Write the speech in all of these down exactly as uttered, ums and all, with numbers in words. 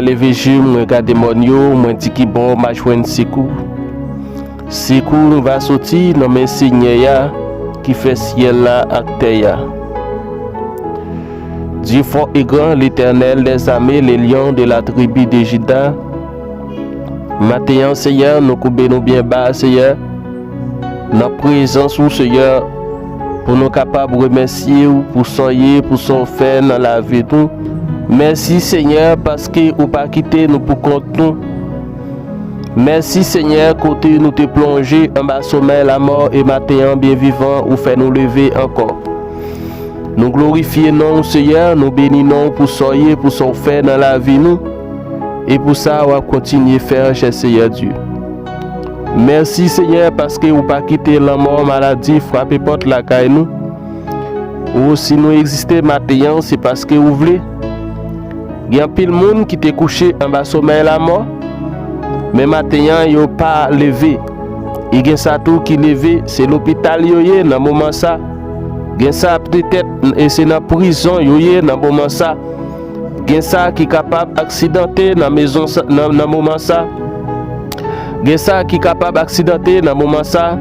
Leve je m, mwen gade mòn yo, mwen di ki bò m a jwenn sekou. Sekou m va soti nan men Senyè a ki fè syèl la ak tè a. Dieu fort et grand, l'Éternel des armées, le lion de la tribu de Juda. Maten an, Senyè, nou koube nou byen ba, Senyè, nan prezans ou, Senyè, pou nou kapab remèsye ou pou sa w ye, pou sa w fè nan lavi nou. Mèsi, Senyè, paske ou pa kite nou pou kont nou. Mèsi, Senyè, kote nou te plonje anba somèy lamò e maten an, byen vivan, ou fè nou leve ankò. Nou glorifye non w, Senyè, nou beni non w pou sa w ye, pou sa w fè nan lavi nou, e pou sa w ap kontinye fè, chè Senyè Dye. Mèsi, Senyè, paske ou pa kite lanmò, maladi frape pòt lakay nou. Ou, si nou egziste maten an, se paske ou vle. Gen anpil moun ki te kouche anba somèy lamò, men maten an, yo pa leve. E gen sa tou ki leve, se lopital yo ye nan moman sa. Gen sa petèt, e se nan prizon yo ye nan moman sa. Gen sa ki kapab aksidante nan mezon sa, nan, nan moman sa. Gen sa ki kapab aksidante nan moman sa.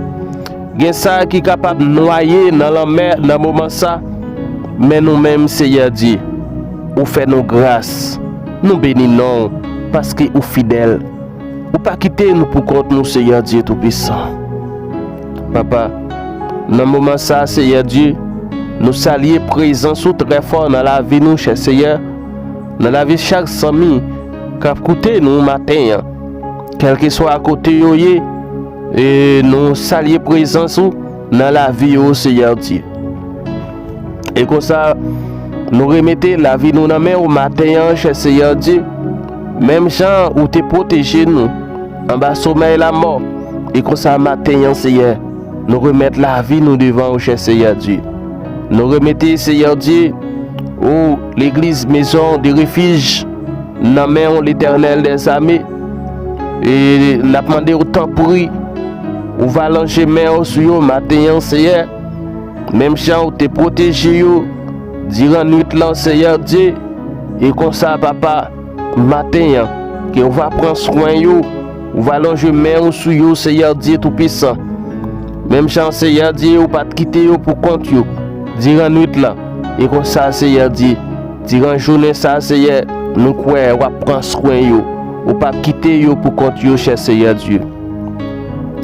Gen sa ki kapab nwaye nan lanmè nan moman sa. Men nou menm, Senyè Dye, ou fè nou gras. Nou beni non w, paske ou fidèl. Ou pa kite nou pou kont nou, Senyè Dye Toupisan. Papa, nan moman sa, Senyè Dye, nou salye prezans ou trè fò nan lavi nou, chè Senyè, nan lavi chak zanmi k ap koute nou maten an. Kèlkeswa kote yo ye, e nou salye prezans ou nan lavi yo, Senyè Dye. E konsa, nou remete lavi nou nan men ou maten an, chè Senyè Dye. Menm jan ou te pwoteje nou anba somèy lamò, e konsa maten an, Senyè, nou remèt lavi nou devan ou, chè Senyè Dye. Nou remete, Senyè Dye, ou legliz Maison de Refuge nan men w, Letènèl dèzame. E n ap mande w, tanpri, ou va lonje men w sou yo maten an, Senyè. Menm jan ou te pwoteje yo diran nwit lan, Senyè Dye, e konsa, Papa, maten an, ke ou va pran swen yo, ou va lonje men w sou yo, Senyè Dye Toupisan. Menm jan, Senyè Dye, ou pa t kite yo pou kont yo diran nwit lan. E konsa, Senyè Dye, diran jounen sa, Senyè, nou kwè w ap pran swen yo. Ou p ap kite yo pou kont yo, chè Senyè Dye.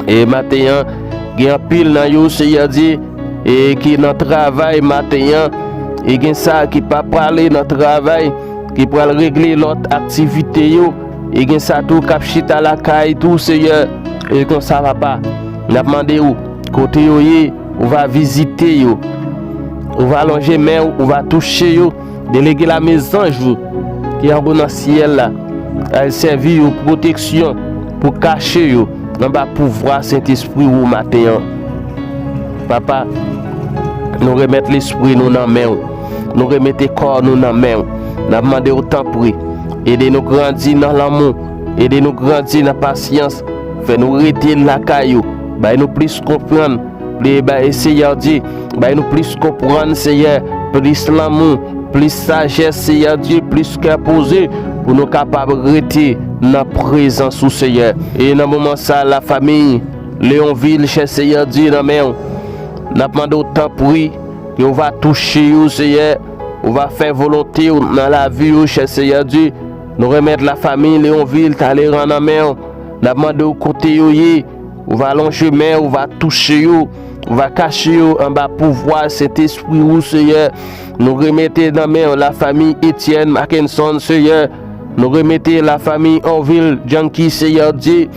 E maten an, gen anpil nan yo, Senyè Dye, e ki nan travay maten an, e gen sa ki pa prale nan travay, ki pral regle lòt aktivite yo, e gen sa tou k ap chita lakay tou, Senyè. E konsa, Papa, n ap mande w, kote yo ye, ou va vizite yo, ou va lonje men w, ou va touche yo, delege lame zanj ou ki anwo nan syèl la, al sèvi yo pwoteksyon pou kache yo anba pouvwa Sentespri ou maten an. Papa, nou remèt lespri nou nan men w. Nou remete kò nou nan men w. N ap mande w, tanpri, ede nou grandi nan lanmou, ede nou grandi nan pasyans, fè nou rete lakay ou, bay nou plis konprann, bay, Senyè Dye, bay nou plis konprann, Senyè, plis lanmou, plis sajès, Senyè Dye, plis kè poze, pou nou kapab rete nan prezans ou, Senyè. E nan moman sa, lafanmi Leonvil, chè Senyè Dye, nan men w. N ap mande w, tanpri, ke w va touche yo, Senyè. Ou va fè volonte w nan lavi yo, chè Senyè Dye. Nou remèt lafanmi Leonvil Taleran nan men w. N ap mande w, kote yo ye, ou va lonje men, ou va touche yo, ou va kache yo anba pouvwa Sentespri ou, Senyè. Nou remete nan men w lafanmi Etienne Mackenson, Senyè. Nou remete lafanmi Orville Janky, Senyè Dye,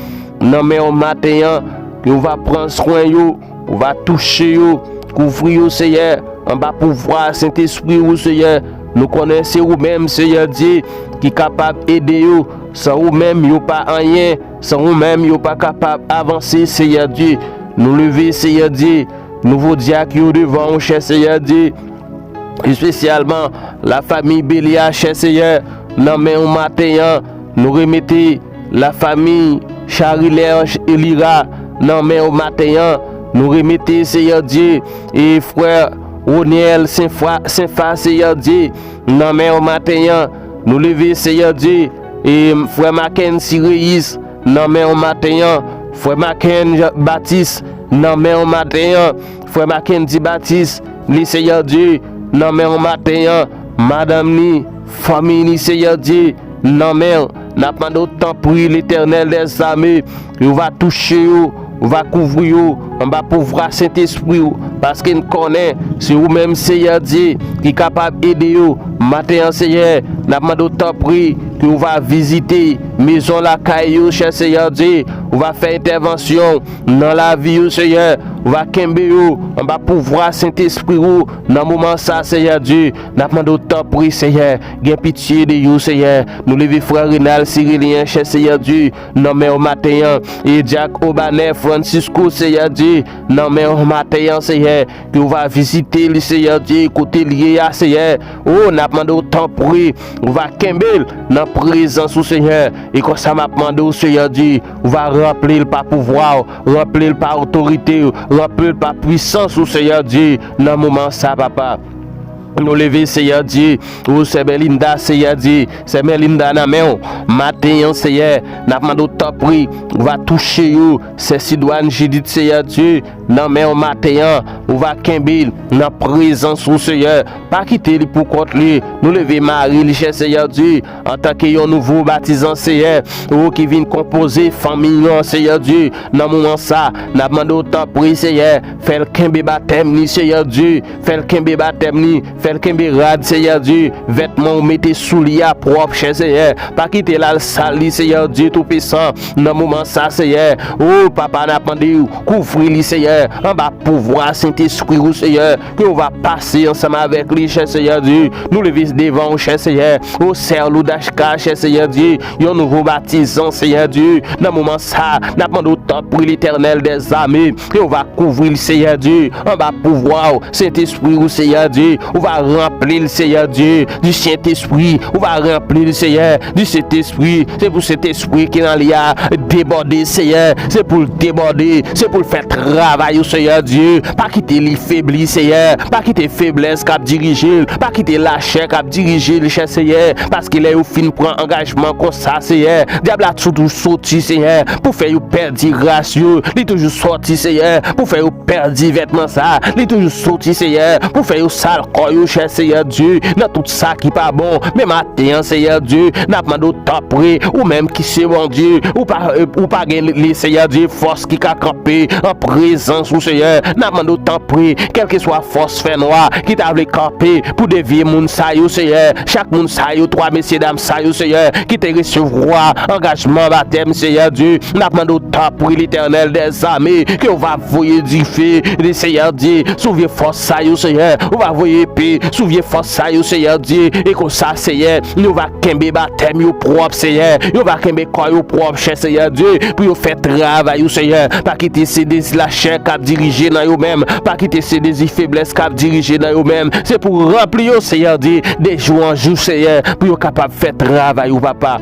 nan men w maten an, ke ou va pran swen yo, ou va touche yo, kouvri yo, Senyè, anba pouvwa Sentespri ou, Senyè. Nou konnen se ou menm, Senyè Dye, ki kapab ede yo. San ou menm, yo pa anyen. San ou menm, yo pa kapab avanse, Senyè Dye. Nou leve, Senyè Dye, nouvo dyak yo devan ou, chè Senyè Dye. Espesyalman lafanmi Belia, chè Senyè, nan men w maten an. Nou remete lafanmi Charilerge Elira nan men w maten an. Nou remete, Senyè Dye, e frè Roniel Senfa, Senfa, Senyè Dye, nan men w maten an. Nou leve, Senyè Dye, E frè Mackenzie Reyes, nan men w maten an. Frè Mackenzie Baptiste, nan men w maten an. Frè Mackenzie Baptiste, li Seyè Dye, nan men w maten an. Madanm li, fanmi li, Seyè Dye, nan men w. N ap mande w tanpri, Letènèl dèzame, ou va touche yo, ou va kouvri yo anba pouvwa Sentespri w, paske n konnen se ou menm, Seyè Dye, ki kapab ede yo. Maten an, Seyè, n ap mande w tanpri ke ou va vizite mezon lakay yo, chè Seyè Dye, ou va fè entèvansyon nan lavi yo, Seyè, ou va kenbe yo anba pouvwa Sentespri ou nan moman sa, Seyè Dye. N ap mande w tanpri, Seyè, gen pitye de yo, Seyè. Nou leve frè Renal Sirilyen, chè Seyè Dye, nan men w maten an. E dyak Obanè Francisco, Seyè Dye, nan men w maten an, Seyè, ke w va vizite li, Seyè Dye, kote l ye a, Seyè. O, n ap mande w tanpri, ou va kenbe l nan prezans ou, Seyè. E konsa m ap mande w, Seyè Dye, ou va ranpli l pa pouvwa w, ranpli l pa otorite w, ranpli l pa pwisans ou, Seyè Dye, nan moman sa, papa. Nou leve, Seyè Dye, o Sè Belinda, Seyè Dye, Sè Belinda nan men w. Maten an, Seyè, n ap mande w tanpri, ou va touche yo, Sè Sidwane Jidit, Seyè Dye, nan men w maten an, ou va kenbe l nan prezans ou, Seyè. Pa kite li pou kont li. Nou leve mari li, chè Seyè Dye, antanke yon nouvo batizan, Seyè, ou ki vin konpoze fanmi an, Seyè Dye, nan moman sa, n ap mande w tanpri, Seyè, fè l kenbe batèm li, Seyè Dye, fè l kenbe batèm li, fè l kenbe rad, Seyè Dye, vètman ou mete sou li a pwòp, chè Seyè, pa kite l al sal li, Seyè Dye Toupisan, nan moman sa, Seyè. O, papa, n ap mande w, kouvri li, Seyè, anba pouvwa Sentespri ou, Seyè, ke w va pase ansanm avèk li, chè Seyè Dye. Nou leve devan w, chè Seyè. O, sè Loudachka, chè Seyè Dye, yon nouvo batizan, Seyè Dye. Nan moman sa, n ap mande w tanpri, Letènèl dèzame, ke w va kouvri l, Seyè Dye, anba pouvwa w, Sentespri ou, Seyè Dye, ou va ranpli l, Seyè Dye, di Sentespri, ou va ranpli l, Seyè, di Sentespri. Se pou Sentespri ki nan li a debòde, Seyè. Se pou l debòde, se pou l fè travay ou, Seyè Dye. Pa kite li febli, Seyè. Pa kite feblès k ap dirije l, pa kite lachè k ap dirije l, chè Seyè. Paske lè yo fin pran angajman konsa, Seyè, dyab la toujou soti, Seyè, pou fè yo pèdi gras yo. Li toujou soti, Seyè, pou fè yo pèdi vètman sa. Li toujou soti, Seyè, pou fè yo sal kò yo, chè Seyè Dye, nan tout sa ki pa bon. Men maten an, Seyè Dye, n ap mande w tanpri, ou menm ki se Bondye, ou pa, ou pa gen li, Seyè Dye, fòs ki ka kanpe an prezans ou, Seyè. N ap mande w tanpri, kèlkeswa fòs fènwa ki ta vle kanpe pou devye moun sa yo, Seyè, chak moun sa yo, twa mesye dam sa yo, Seyè, ki te resevwa angajman batèm, Seyè Dye, n ap mande w tanpri, Letènèl dèzame, ke w va voye dife, Seyè Dye, sou vye fòs sa yo, Seyè. Ou va voye epe sou vye fòs sa yo, Seyè Dye. E konsa, Seyè, yo va kenbe batèm yo pwòp, Seyè. Yo va kenbe kò yo pwòp, chè Seyè Dye, pou yo fè travay ou, Seyè. Pa kite se dezi lachè k ap dirije nan yo menm. Pa kite se dezi feblès k ap dirije nan yo menm. Se pou ranpli yo, Seyè Dye, de jou an jou, Seyè, pou yo kapab fè travay ou, papa.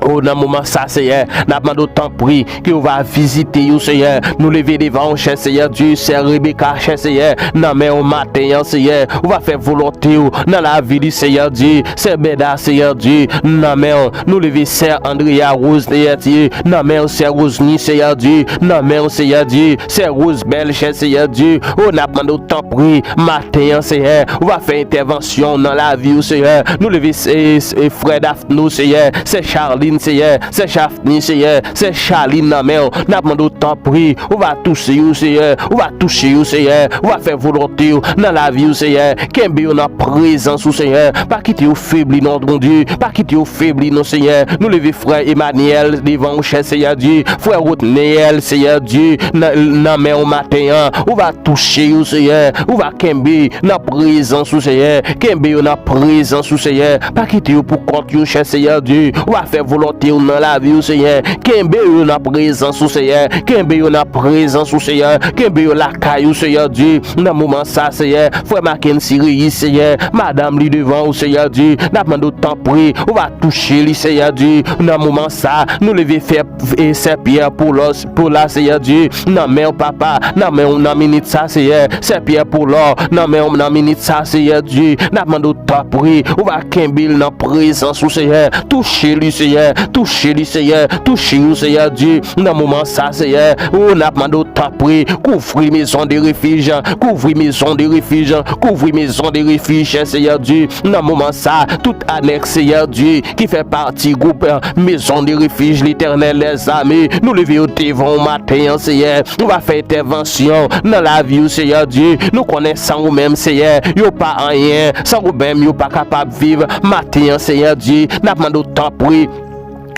O, nan moman sa, Seyè, n ap mande w tanpri ke w va vizite yo, Seyè. Nou leve devan w, chè Seyè Dye, sè Rebeka, chè Seyè, nan men w maten an, Seyè. Ou va fè volonte w nan lavi li, Seyè Dye. Sè Bèda, Seyè Dye, nan men w. Nou leve sè Andrea Rose, Seyè Dye, nan men w, sè Rosny, Seyè Dye, nan men w, Seyè Dye. Sè Rose Bèl, chè Seyè Dye. O, n ap mande w tanpri, maten an, Seyè, ou va fè entèvansyon nan lavi w, Seyè. Nou leve, e, e, frè Daf nou, Seyè, sè Charline, Seyè, sè Chafni, Seyè, sè Charline nan men w. N ap mande w tanpri, ou va touche yo, Seyè, ou va touche yo, Seyè, ou va fè volonte w nan lavi w, Seyè. Kenbe yo nan prezans ou, Seyè. Pa kite yo febli, non, Bondye. Pa kite yo febli, non, Seyè. Nou leve frè Emmanuel devan w, chè Seyè Dye. Frè Rodneel, Seyè Dye, nan, nan men w maten an. Ou va touche yo, Seyè. Ou va kenbe nan prezans ou, Seyè. Kenbe yo nan prezans ou, Seyè. Pa kite yo pou kont yo, chè Seyè Dye. Ou va fè volonte w nan lavi w, Seyè. Kenbe yo nan prezans ou, Seyè. Kenbe yo nan prezans ou, Seyè. Kenbe yo lakay ou, Seyè Dye. Nan moman sa, Seyè, frè Mackenzie Reyes, Seyè, madanm li devan ou, Seyè Dye. N ap mande w, tanpri, ou va touche li, Seyè Dye. Nan moman sa, nou leve fè, e, sè Pyè Pola, Seyè Dye, nan men w, papa, nan men w nan minit sa, Seyè. Sè Pyè Pola, nan men w nan minit sa, Seyè Dye. N ap mande w, tanpri, ou va kenbe l nan prezans ou, Seyè. Touche li, Seyè. Touche li, Seyè. Touche yo, Seyè Dye. Nan moman sa, Seyè, o, n ap mande w, tanpri, kouvri maison de refuge, kouvri maison de refuge, kouvri maison de refuge, Seyè Dye. Nan moman sa, tout anèks, Seyè Dye, ki fè pati gwoup, e, maison de refuge, Letènèl dèzame, nou leve yo devan w maten an, Seyè. Ou va fè entèvansyon nan lavi yo, Seyè Dye. Nou konnen san ou menm, Seyè, yo pa anyen. San ou menm, yo pa kapab viv. Maten an, Seyè Dye, n ap mande w, tanpri,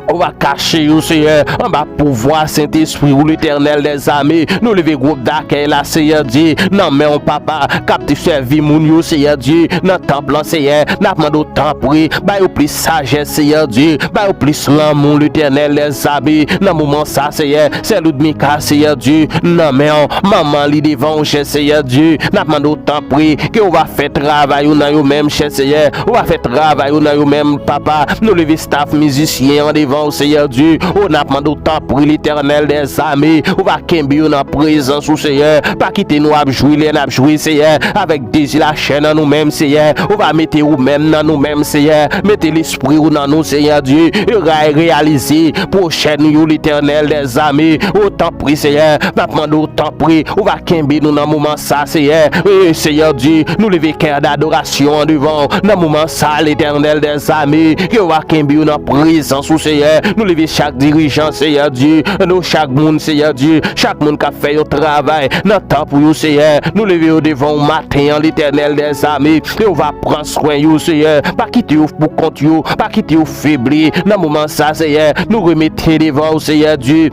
ou va kache yo, Seyè, anba pouvwa Sentespri ou, Letènèl dèzame. Nou leve gwoup dakèy la, Seyè Dye, nan men w, papa, k ap te sèvi moun yo, Seyè Dye, nan tanp lan, Seyè. N ap mande w, tanpri, ba yo plis sajès, Seyè Dye, ba yo plis lanmou, Letènèl dèzame. Nan moman sa, Seyè, sè Ludmika, Seyè Dye, nan men w, manman li devan w, chè Seyè Dye. N ap mande w, tanpri, ke ou va fè travay ou nan yo menm, chè Seyè. Ou va fè travay ou nan yo menm, papa. Nou leve staff mizisyen an devan w, Seyè Dye. O, n ap mande w, tanpri, Letènèl dèzame, ou va kenbe yo nan prezans ou, Seyè. Pa kite nou ap jwe lè n ap jwe, Seyè, avèk dezi lachè nan nou menm, Seyè. Ou va mete ou menm nan nou menm, Seyè. Mete lespri ou nan nou, Seyè Dye. E ray reyalize pwochè nou yo, Letènèl dèzame. O, tanpri, Seyè, n ap mande w, tanpri, ou va kenbe nou nan moman sa, Seyè. E, Seyè Dye, nou leve kè dadorasyon an devan w nan moman sa, Letènèl dèzame. Ke ou va kenbe yo nan prezans ou, Seyè. Nou leve chak dirijan, Seyè Dye. Nou chak moun, Seyè Dye. Chak moun k ap fè yon travay nan tanp ou yo, Seyè. Nou leve yo devan w maten an, Letènèl dèzame. Ke ou va pran swen yo, Seyè. Pa kite yo pou kont yo. Pa kite yo febli. Nan moman sa, Seyè, nou remete devan w, Seyè Dye.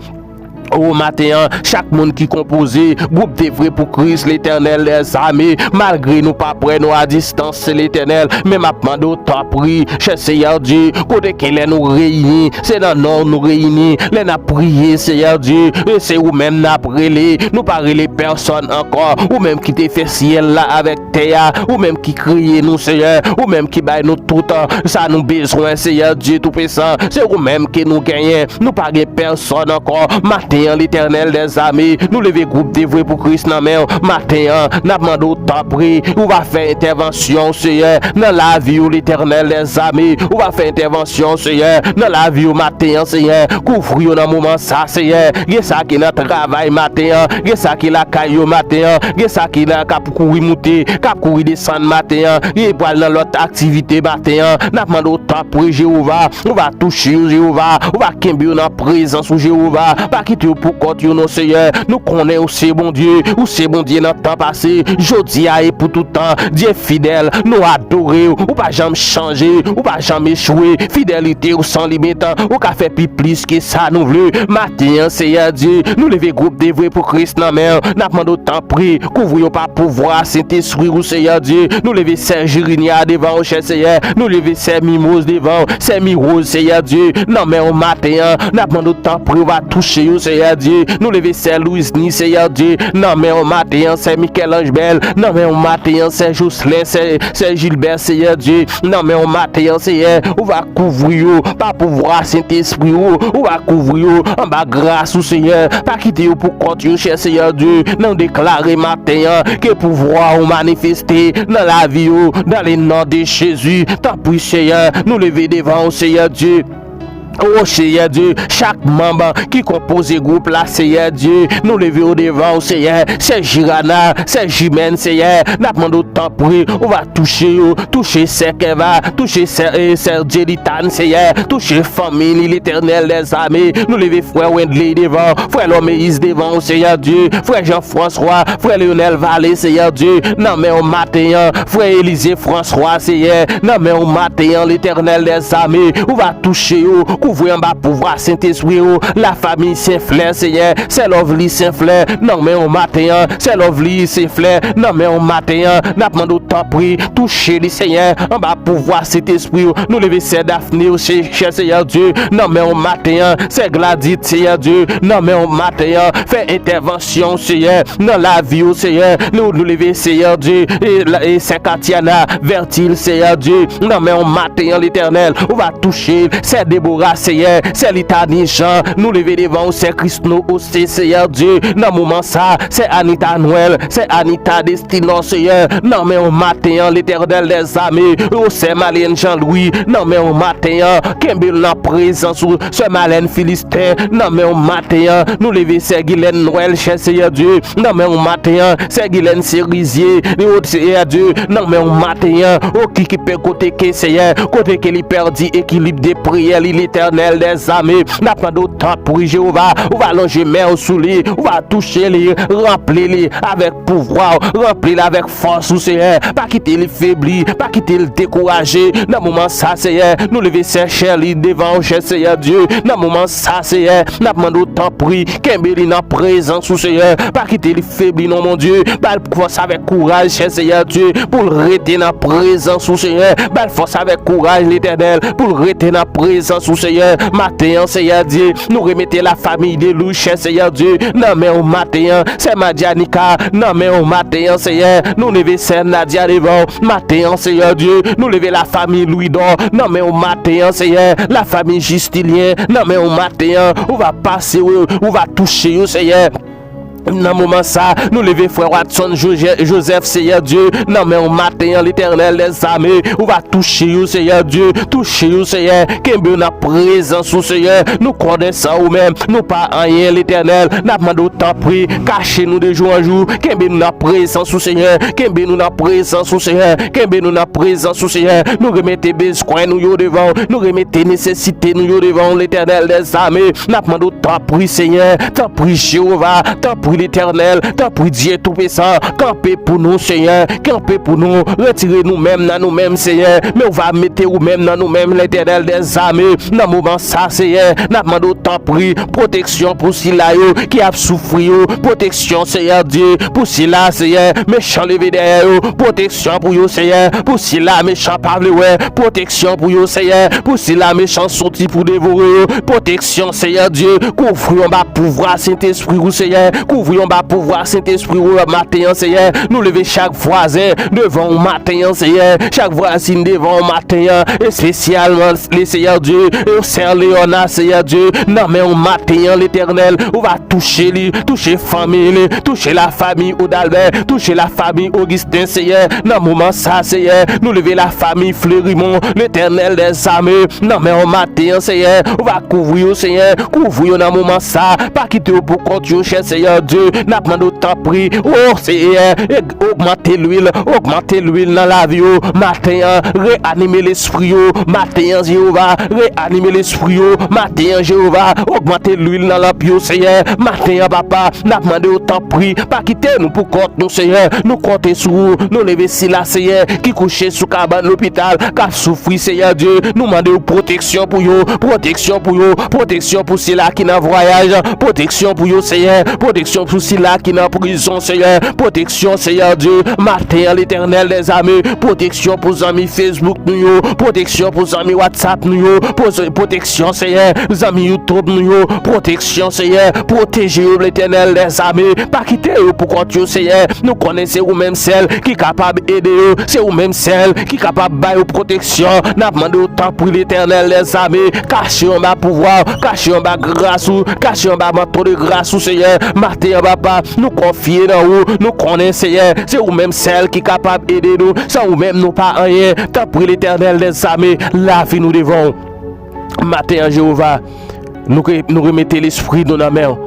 O maten an, chak moun ki konpoze gwoup Devwe pou Kris, Letènèl dèzame, malgre nou pa prè, nou a distans, Letènèl, men m ap mande w, tanpri, chè Seyè Dye, kote ke lè nou reyini, se nan non w nou reyini, lè n ap priye, Seyè Dye, e se ou menm n ap rele, nou pa rele pèsòn ankò, ou menm ki te fè syèl la avèk tè a, ou menm ki kreye nou, Seyè, ou menm ki bay nou tout, e, sa nou bezwen, Seyè Dye Toupisan, se ou menm ke nou genyen, nou pa gen pèsòn ankò. Maten an, Letènèl dèzame, nou leve gwoup Devwe pou Kris nan men w. Maten an, n ap mande w, tanpri, ou va fè entèvansyon, Seyè, nan lavi yo, Letènèl dèzame, ou va fè entèvansyon, Seyè, nan lavi yo, maten an, Seyè, kouvri yo nan moman sa, Seyè, gen sa ki nan travay maten an, gen sa ki lakay yo maten an, gen sa ki nan k ap kouri moute, k ap kouri desann maten an, gen pral nan lòt aktivite maten an, n ap mande w, tanpri, Jewova, ou va touche yo, Jewova, ou va kenbe yo nan prezans ou, Jewova, pa kite yo pou kont yo non, Seyè, nou konnen ou se Bondye, ou se Bondye nan tan pase, jodi a e pou tout tan, Dye fidèl, nou adore w, ou pa janm chanje, ou pa janm echwe, fidelite w san limit, ou ka fè pi plis ke sa nou vle. Maten an, Seyè Dye, nou leve gwoup Devwe pou Kris nan men w. N ap mande w, tanpri, kouvri yo pa pouvwa Sentespri ou, Seyè Dye. Nou leve sè Jirinya devan w, chè Seyè. Nou leve sè Mimoz devan w, sè Miwoz, Seyè Dye, nan men w maten an. N ap mande w, tanpri, ou va touche yo, Seyè Dye. Nou leve sè Louizni, Seyè Dye, nan men w maten an, sè Michel-Ange Bell, nan men w maten an, sè Jocelyn, sè, sè Gilbert, Seyè Dye, nan men w maten an, Seyè, ou va kouvri yo pa pouvwa Sentespri ou, ou va kouvri yo anba gras ou, Seyè. Pa kite yo pou kont yo, chè Seyè Dye. Nou deklare maten an ke pouvwa ou manifeste nan lavi yo, dans le nom de Jésus. Tanpri, Seyè, nou leve devan ou, Seyè Dye. O Seyè Dye, chak manm ki konpoze gwoup la, Seyè Dye, nou leve yo devan ou, Seyè. Sè Jirana, sè Jimèn, Seyè, n ap mande w, tanpri, ou va touche yo, touche sè Kèva, touche sè, e, sè Djelitàn, Seyè, touche fanmi li, Letènèl dèzame. Nou leve frè Wendley devan, frè Lòmeyis devan ou, Seyè Dye, frè Jean François, frè Leonel Vallée, Seyè Dye, nan men w maten an, frè Élisée François, Seyè, nan men w maten an, Letènèl dèzame, ou va touche yo, kouvri anba pouvwa Sentespri w. Lafanmi Sen Flè, Seyè, sè Lovely Sen Flè, nan men w maten an, sè Lovely Sen Flè, nan men w maten an, n ap mande w tanpri, touche li, Seyè, anba pouvwa Sentespri w. Nou leve sè Daphné, o Che-, chè Seyè Dye, nan men w maten an, sè Gladys, Seyè Dye, nan men w maten an, fè entèvansyon, Seyè, nan lavi yo, Seyè. Nou, nou leve, Seyè Dye, e, la- e sè Katiana Vertil, Seyè Dye, nan men w maten an, Letènèl, ou va touche l. Sè Debora, Seyè, sè Litani Jean, nou leve devan w, sè Krisno Osté, Seyè Dye, nan moman sa, sè Anita Noël, sè Anita Destinor, Seyè, nan men w maten an, Letènèl dèzame, o sè Malène Jean Louis, nan men w maten an, kenbe l nan prezans ou, sè Malène Philistin, nan men w maten an, nou leve sè Gilène Noël, chè Seyè Dye, nan men w maten an, sè Gilène Cerizé, o Seyè Dye, nan men w maten an, o ki ki pè kote ke Seyè, kote ke li pèdi ekilib de priyè li, Letènèl dèzame, n ap mande w tanpri Jewova, ou va lonje men w sou li, ou va touche li, ranpli li avèk pouvwa w, ranpli l avèk fòs ou, Seyè. Pa kite li febli, pa kite l dekouraje. Nan moman sa, Seyè, nou leve sè Shirley devan w, chè Seyè Dye. Nan moman sa, Seyè, n ap mande w tanpri, kenbe li nan prezans ou, Seyè. Pa kite li febli, non, Bondye. Ba l fòs avèk kouraj, chè Seyè Dye, pou l rete nan prezans ou, Seyè. Ba l fòs avèk kouraj, Letènèl, pou l rete nan prezans ou, Seyè. Maten an, Seyè Dye, nou remete lafanmi Delouche, chè Seyè Dye, nan men w maten an. Sè Madianica, nan men w maten an, Seyè. Nou leve sè Nadia devan w maten an, Seyè Dye. Nou leve lafanmi Louidor, nan men w maten an, Seyè. Lafanmi Justilien, nan men w maten an. Ou va pase, ou, ou va touche yo, Seyè. Nan moman sa, nou leve frè Watson Joseph, Seyè Dye, nan men w maten an, Letènèl dèzame, ou va touche yo, Seyè Dye, touche yo, Seyè, kenbe yo nan prezans ou, Seyè, nou konnen san ou menm, nou pa anyen, Letènèl, n ap mande w tanpri, kache nou de jou an jou, kenbe nou nan prezans ou, Seyè, kenbe nou nan prezans ou, Seyè, kenbe nou nan prezans ou, Seyè, nou remete bezwen nou yo devan w, nou remete nesesite nou yo devan w, Letènèl dèzame, n ap mande w tanpri, Seyè, tanpri, Jewova, tanpri, Letènèl, tanpri, Dye Toupisan, kanpe pou nou, Seyè, kanpe pou nou, retire nou menm nan nou menm, Seyè, men ou va mete ou menm nan nou menm, Letènèl dèzame, nan moman sa, Seyè, n ap mande w tanpri, pwoteksyon pou sila yo ki ap soufri yo, pwoteksyon, Seyè Dye, pou sila, Seyè, mechan leve dèyè yo, pwoteksyon pou yo, Seyè, pou sila mechan pa vle wè, pwoteksyon pou yo, Seyè, pou sila mechan soti pou devore yo, pwoteksyon, Seyè Dye, kouvri yo anba pouvwa Sentespri ou, Seyè, kouvri yo anba pouvwa Sentespri ou maten an, Seyè, nou leve chak vwazen devan w maten an, Seyè, chak vwazin devan w maten an, espesyalman, le Seyè Dye, e sè Leona, Seyè Dye, nan men w maten an, Letènèl, ou va touche li, touche fanmi li, touche lafanmi Odalbè, touche lafanmi Ogisten, Seyè, nan moman sa, Seyè, nou leve lafanmi Flerimon, Letènèl dèzame, nan men w maten an, Seyè, ou va kouvri yo, Seyè, kouvri yo nan moman sa, pa kite yo pou kont yo, chè Seyè Dye, n ap mande w tanpri, o Seyè, e- ogmante lwil, ogmante lwil nan lavi yo, maten an, reanime lespri yo, maten an, Jewova, reanime lespri yo, maten an, Jewova, ogmante lwil nan lanp yo, Seyè, maten an, Papa, n ap mande w tanpri, pa kite nou pou kont nou, Seyè, nou konte sou ou, nou leve sila, Seyè, ki kouche sou kabann lopital, k ap soufri, Seyè Dye, nou mande w pwoteksyon pou yo, pwoteksyon pou yo, pwoteksyon pou sila ki nan vwayaj, pwoteksyon pou yo, Seyè, pwoteksyon pou sila ki nan prizon, Seyè, pwoteksyon, Seyè Dye, maten an, Letènèl dèzame, pwoteksyon pou zanmi Facebook nou yo, pwoteksyon pou zanmi WhatsApp nou yo, pwoze- pwoteksyon, Seyè, zanmi YouTube nou yo, pwoteksyon, Seyè, pwoteje yo, Letènèl dèzame, pa kite yo pou kont yo, Seyè, nou konnen se ou menm sèl ki kapab ede yo, se ou menm sèl ki kapab ba yo pwoteksyon, n ap mande w tanpri, Letènèl dèzame, kache yo anba pouvwa w, kache yo anba gras ou, kache yo anba manto de gras ou, Seyè, maten an, Papa, nou konfye nan ou, nou konnen, Seyè, se ou menm sèl ki kapab ede nou, san ou menm nou pa anyen, tanpri, Letènèl dèzame, lavi nou devan w. Maten an, Jewova, nou, re- nou remete lespri nou nan men w,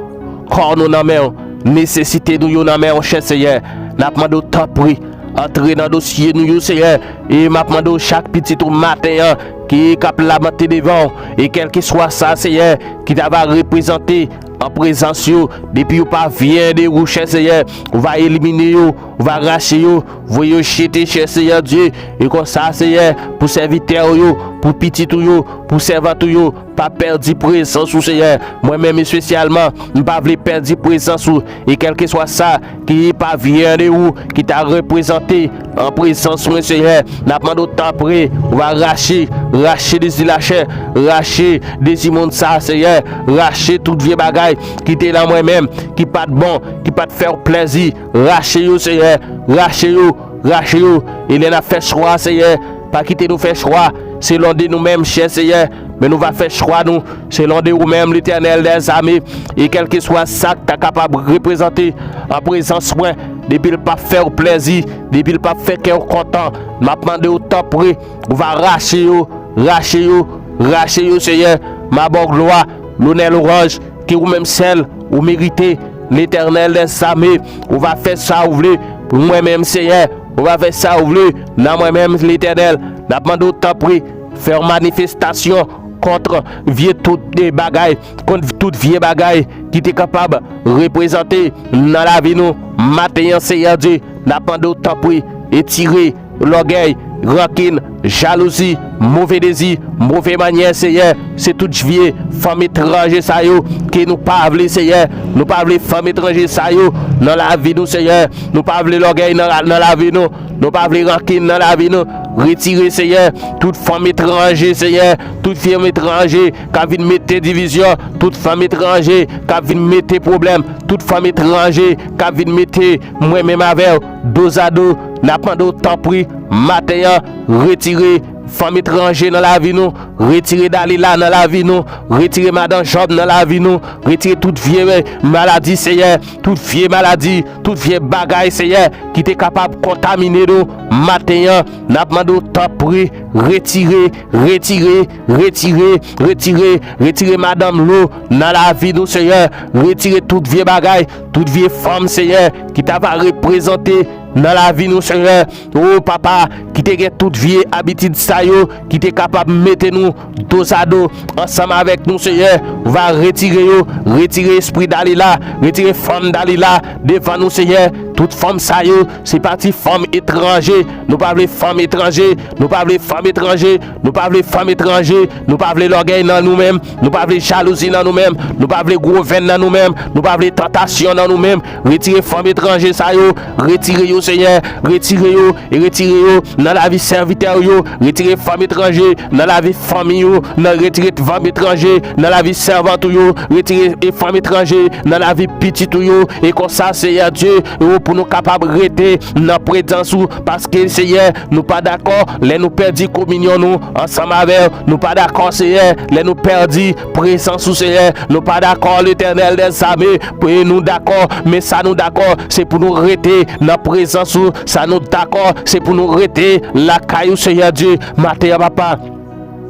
kò nou nan men w, nesesite nou yo nan men w, chè Seyè. N ap mande w tanpri, antre nan dosye nou yo, Seyè. E m ap mande w chak pitit ou maten an ki k ap lamante devan w, e kèlkeswa sa, Seyè, ki ta va reprezante an prezans yo, depi yo pa vyen de ou, chè Seyè, ou va elimine yo, ou va rache yo, voye yo jete, chè Seyè Dye. E konsa, Seyè, pou sèvitè w yo, pou pitit ou yo, pou sèvant ou yo, pa pèdi prezans ou, Seyè. Mwen menm espesyalman, m pa vle pèdi prezans ou. E kèlkeswa sa ki pa vyen de ou, ki ta reprezante an prezans mwen, Seyè, n ap mande w tanpri, ou va rache, rache dezi lachè, rache dezi monn sa, Seyè, rache tout vye bagay ki te nan mwen menm, ki pa t bon, ki pa t fè w plèzi, rache yo, Seyè, rache yo, rache yo. E lè n ap fè chwa, Seyè, pa kite nou fè chwa selon de nou menm chè, Seyè, men nou va fè chwa nou selon de ou menm, Letènèl dèzame. E kèlkeswa sa k ta kapab reprezante an prezans mwen, depi l p ap fè w plèzi, depi l p ap fè kè w kontan, m ap mande w tanpri, ou va rache yo, rache yo, rache yo, Seyè. M a ba w glwa, lonè, lwanj, ke ou menm sèl ou merite, Letènèl dèzame. Ou va fè sa ou vle pou mwen menm, Seyè. Ou va fè sa ou vle nan mwen menm, Letènèl. N ap mande w tanpri, fè yon manifestasyon kont vye tout de bagay, kont tout vye bagay ki te kapab reprezante nan lavi nou. Maten an, Seyè Dye, n ap mande w tanpri, etire lògèy, rankin, jalouzi, move dezi, move manyè, Seyè. Se tout vye fanm etranje sa yo ke nou pa vle, Seyè. Nou pa vle fanm etranje sa yo nan lavi nou, Seyè. Nou pa vle lògèy nan, nan lavi nou. Nou pa vle rankin nan lavi nou. Retire, Seyè, tout fanm etranje, Seyè. Tout fanm etranje k ap vin mete divizyon. Tout fanm etranje k ap vin mete pwoblèm. Tout fanm etranje k ap vin mete mwen menm avè w dozado. N ap mande w tanpri, maten an, retire fanm etranje nan lavi nou, retire Dalila nan lavi nou, retire madan Jòb nan lavi nou, retire tout vye maladi, Seyè, tout vye maladi, tout vye bagay, Seyè, ki te kapab kontamine nou maten an. N ap mande w tanpri, retire, retire, retire, retire, retire madanm Lo nan lavi nou, Seyè. Retire tout vye bagay, tout vye fanm, Seyè, ki ta va reprezante nan lavi nou, Seyè. O Papa, ki te gen tout vye abitid sa yo, ki te kapab mete nou dozado ansanm avèk nou, Seyè. Va retire yo, retire espri Dalila, retire fanm Dalila devan nou, Seyè. Tout fanm sa yo, se pa ti fanm etranje. Nou pa vle fanm etranje, nou pa vle fanm etranje, nou pa vle fanm etranje, nou pa vle lògèy nan nou menm, nou pa vle jalouzi nan nou menm, nou pa vle gwo venn nan nou menm, nou pa vle tantasyon nan nou menm. Retire fanm etranje sa yo, retire yo, Seyè, retire yo, e retire yo nan lavi sèvitè w yo, retire fanm etranje nan lavi fanmi yo, nan retire fanm etranje nan lavi sèvant ou yo, retire e fanm etranje nan lavi pitit ou yo, e konsa, Seyè Dye, e pou nou kapab rete nan prezans ou, paske, Seyè, nou pa dakò lè nou pèdi kominyon nou ansanm avè w, nou pa dakò, Seyè, lè nou pèdi prezans ou, Seyè, nou pa dakò, Letènèl dèzame, pou nou dakò, men sa nou dakò, se pou nou rete nan prezans ou, sa nou dakò, se pou nou rete lakay ou, Seyè Dye. Maten an, Papa,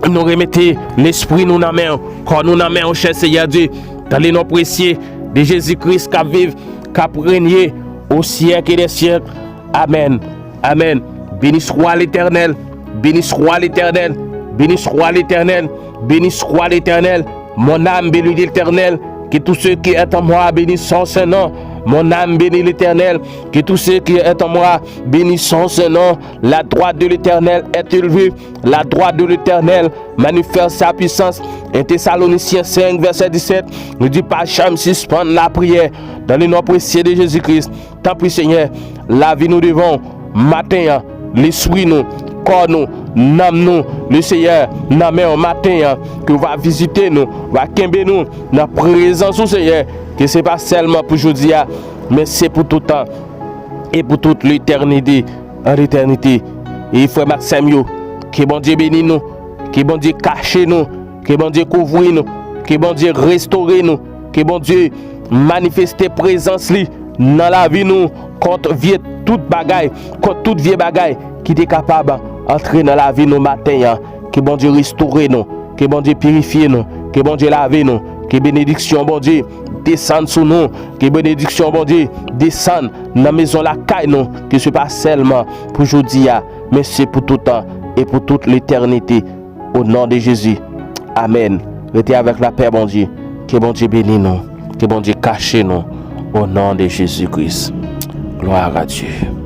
nou remete lespri nou nan men w, kò nou nan men w, chè Seyè Dye. Tande non presye de Jezi Kris k ap viv, k ap renye o syèk e dè syèk. Amèn. Amèn. Beni swa Letènèl. Beni swa Letènèl. Beni swa Letènèl. Beni swa Letènèl. Mon âme bénit l'Éternel. Que tout ce qui est en moi bénisse son saint nom. Mon âme bénit l'Éternel. Que tout ce qui est en moi bénisse son saint nom. La droite de l'Éternel est élevée. La droite de l'Éternel manifeste sa puissance. En Thessaloniciens cinq, verset dix-sept, nou di, pa janm sispann lapriyè. Dans le nom précieux de Jésus-Christ, tanpri, Senyè, lavi nou devan w maten an, lespri nou, kò nou, nanm nou, le Seyè, nan men w maten an, ke w va vizite nou, w va kenbe nou nan prezans ou, Senyè, ke se pa sèlman pou jodi a, men se pou tout tan e pou tout letènite, an letènite. E frè m ak sè m yo, ke Bondye beni nou, ke Bondye kache nou, ke Bondye kouvri nou, ke Bondye restore nou, ke Bondye manifeste prezans li nan lavi nou, kont vye tout bagay, kont tout vye bagay ki te kapab antre nan lavi nou maten an. Ke Bondye restore nou, ke Bondye pirifye nou, ke Bondye lave nou, ke benediksyon Bondye desann sou nou, ke benediksyon Bondye desann nan mezon lakay nou, ke se pa sèlman pou jodi a, men se pou tout tan e pou tout letènite. O non de Jezi. Amèn. Rete avèk lapè Bondye. Ke Bondye beni nou. Ke Bondye kache nou. O non de Jezi Kris. Gloire à Dieu.